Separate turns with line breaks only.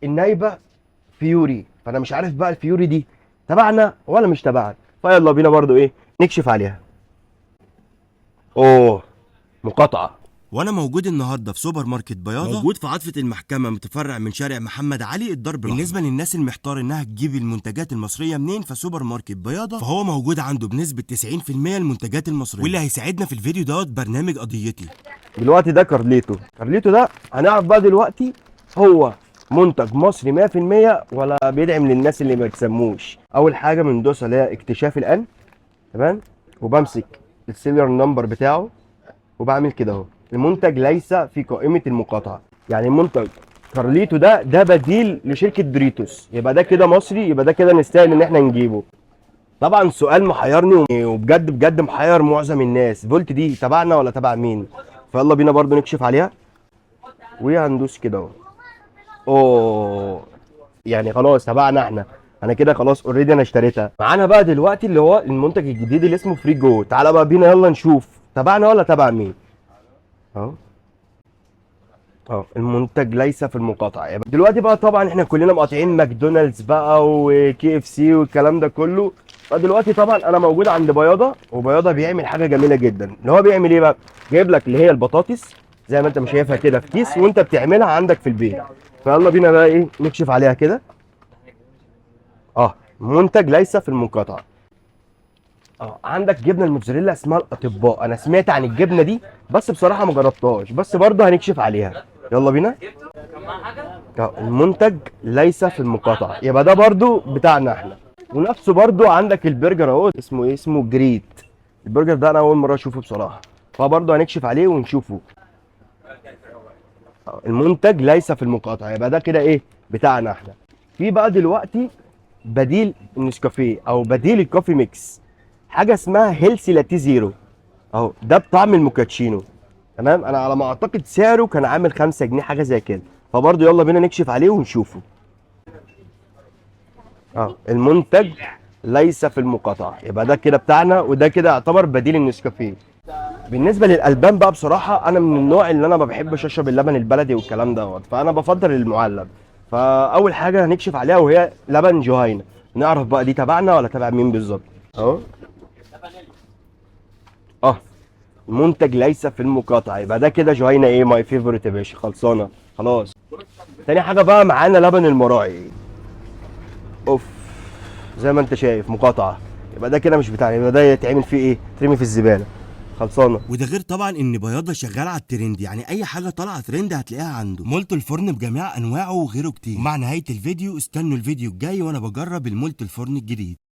النايبه فيوري، فانا مش عارف بقى الفيوري دي تبعنا ولا مش تبعنا، فيلا بينا برضو ايه نكشف عليها. اوه، مقاطعه.
وانا موجود النهارده في سوبر ماركت بياضه، موجود في عطفه المحكمة، متفرع من شارع محمد علي الدرب الأحمر. بالنسبة للناس المحتار انها تجيب المنتجات المصرية منين، فسوبر ماركت بياضه فهو موجود عنده بنسبة 90% المنتجات المصريه. واللي هيساعدنا في الفيديو دوت برنامج قضيتي.
دلوقتي ده كارليتو، كارليتو ده هنعرف بقى دلوقتي هو منتج مصري 100% ولا بيدعم للناس اللي ما بيسموش. اول حاجة بندوس اللي هي اكتشاف الان، تمام، وبمسك ال serial number بتاعه وبعمل كده اهو. المنتج ليس في قائمة المقاطعه، يعني المنتج كارليتو ده بديل لشركة دوريتوس، يبقى ده كده مصري، يبقى ده كده نستاهل ان احنا نجيبه. طبعا سؤال محيرني وبجد بجد محير معظم الناس، فولت دي تبعنا ولا تبع مين؟ فيلا بينا برضو نكشف عليها وهندوس كده اهو. اوه، يعني خلاص تبعنا احنا، انا كده خلاص already انا اشتريتها. معانا بقى دلوقتي اللي هو المنتج الجديد اللي اسمه فري جو، تعالى بقى بينا يلا نشوف تبعنا ولا تبع مين. اهو اه، المنتج ليس في المقاطعه. يعني دلوقتي بقى طبعا احنا كلنا مقاطعين ماكدونالدز بقى و KFC والكلام ده كله، فدلوقتي طبعا انا موجود عند بياضه، وبياضه بيعمل حاجة جميلة جدا، اللي هو بيعمل ايه بقى؟ جايب لك اللي هي البطاطس زي ما انت مش شايفها كده في كيس، وانت بتعملها عندك في البيت. فيلا بينا بقى ايه نكشف عليها كده. منتج ليس في المقاطعه. عندك جبنه الموتزاريلا اسمها الاطباء، انا سمعت عن الجبنة دي بس بصراحة ما جربتهاش، بس برضه هنكشف عليها. يلا بينا. المنتج ليس في المقاطعه، يبقى ده برضو بتاعنا احنا. ونفسه برضو عندك البرجر اهو، اسمه ايه؟ اسمه جريت. البرجر ده انا اول مرة اشوفه بصراحه، فبرضه هنكشف عليه ونشوفه. المنتج ليس في المقاطعه، يبقى ده كده ايه بتاعنا احنا. في بقى دلوقتي بديل النسكافيه او بديل ال coffee mix، حاجة اسمها healthy latte zero اهو، ده بطعم الموكاتشينو، تمام. انا على ما اعتقد سعره كان عامل 5 جنيه حاجة زي كده، فبرضه يلا بينا نكشف عليه ونشوفه. المنتج ليس في المقاطعه، يبقى ده كده بتاعنا، وده كده يعتبر بديل النسكافيه. بالنسبة للالبان بقى بصراحة انا من النوع اللي انا ما بحبش اشرب اللبن البلدي والكلام دوت، فانا بفضل المعلب. فاول حاجة هنكشف عليها وهي لبن جهينه، نعرف بقى دي تبعنا ولا تبع مين بالظبط. اهو المنتج ليس في المقاطعه، يبقى ده كده جهينة ايه my favorite يا باشا، خلصانه خلاص. تاني حاجة بقى معانا لبن المراعي، اوف زي ما انت شايف مقاطعه، يبقى ده كده مش بتاعنا، يبقى ده يتعمل فيه ايه؟ ترمي في الزبالة، خلصانه.
وده غير طبعا ان بياضه شغال على الترند، يعني اي حاجة طالعه ترند هتلاقيها عنده. مولتو الفرن بجميع انواعه وغيره كتير. مع نهاية الفيديو استنوا الفيديو الجاي وانا بجرب المولتو الفرن الجديد.